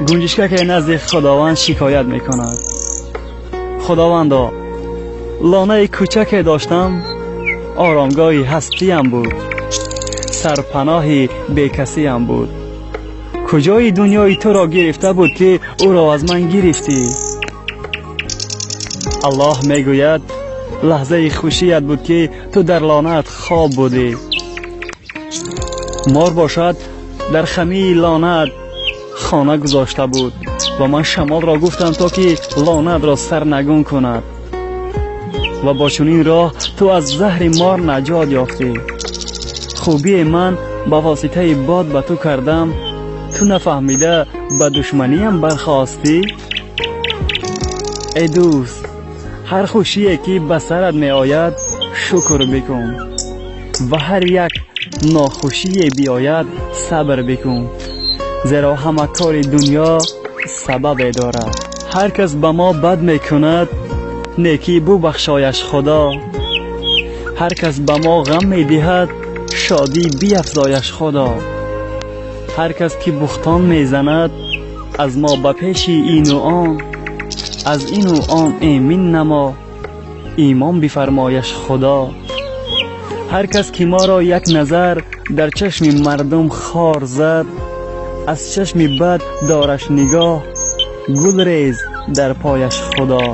Гунҷишкаке назди Худованд шикоят мекунад: Худовандо, лонаи кӯчаке доштам, оромгоҳи ҳастиям буд, сарпаноҳи бекасиям буд. Куҷои дунёи туро гирифта буд, ки ӯро аз ман гирифтӣ? Аллоҳ мегӯяд: лаҳзаи хушият буд, ки ту дар лонаат хоб будӣ. Мор бошад, дар хамии лонаат хона гузошта буд ва ман шамолро гуфтам, то ки лонаатро сарнагун кунад ва бо чунин роҳ ту аз заҳри мор наҷот ёфтӣ. Хубии ман ба воситаи бод ба ту кардам, ту нафаҳмида ба душманиям бархостӣ. Эй дӯст, ҳар хушие ки ба сарат меояд, шукр бикун ва ҳар як нохушие биёяд, сабр бикун, зеро ҳама кори дунё сабабе дорад. Ҳар кас ба мо бад мекунад, некӣ бубахшояш Худо. Ҳар кас ба мо ғам медиҳад, шодӣ биафзояш Худо. Ҳар кас ки бухтон мезанад аз мо ба пеши ину он, аз ину он эмин намо, имон бифармояш Худо. Ҳар кас ки моро як назар дар чашми мардум хор зад, аз чашми бад дораш нигоҳ, гул рез дар пояш Худо.